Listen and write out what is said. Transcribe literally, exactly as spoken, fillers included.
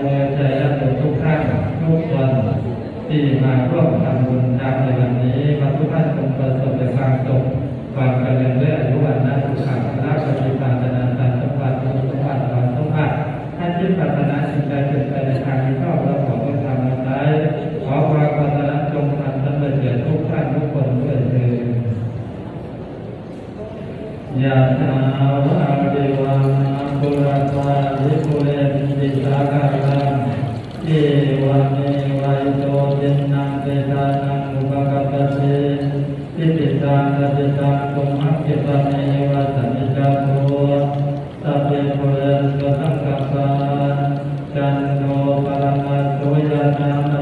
เออ ใจญาติโยมทุกท่านทุกคนที่มาร่วมทำบุญทรัพย์ในวันนี้ ขอทุกท่านจงประสบแต่ความสุข ความเจริญด้วยอายุ วรรณะ สุขะ พละ ปฏิภาณ ธนทรัพย์สมบัติ คุณสมบัติ ความสมบัติ ให้คิดปรารถนาสิ่งใดเป็นไปในทางที่ชอบ เราขอด้วยธรรมมาใช้ ขอความปรารถนาจงทำสำเร็จแก่ทุกท่านทุกคนด้วยเทอญ Yathā vārivahā pūrā paripūrenti sāgaraṃ, evameva ito dinnaṃ petānaṃ upakappati. Icchitaṃ patthitaṃ tumhaṃ khippameva samijjhatu, sabbe pūrentu saṅkappā, cando paṇṇaraso yathā,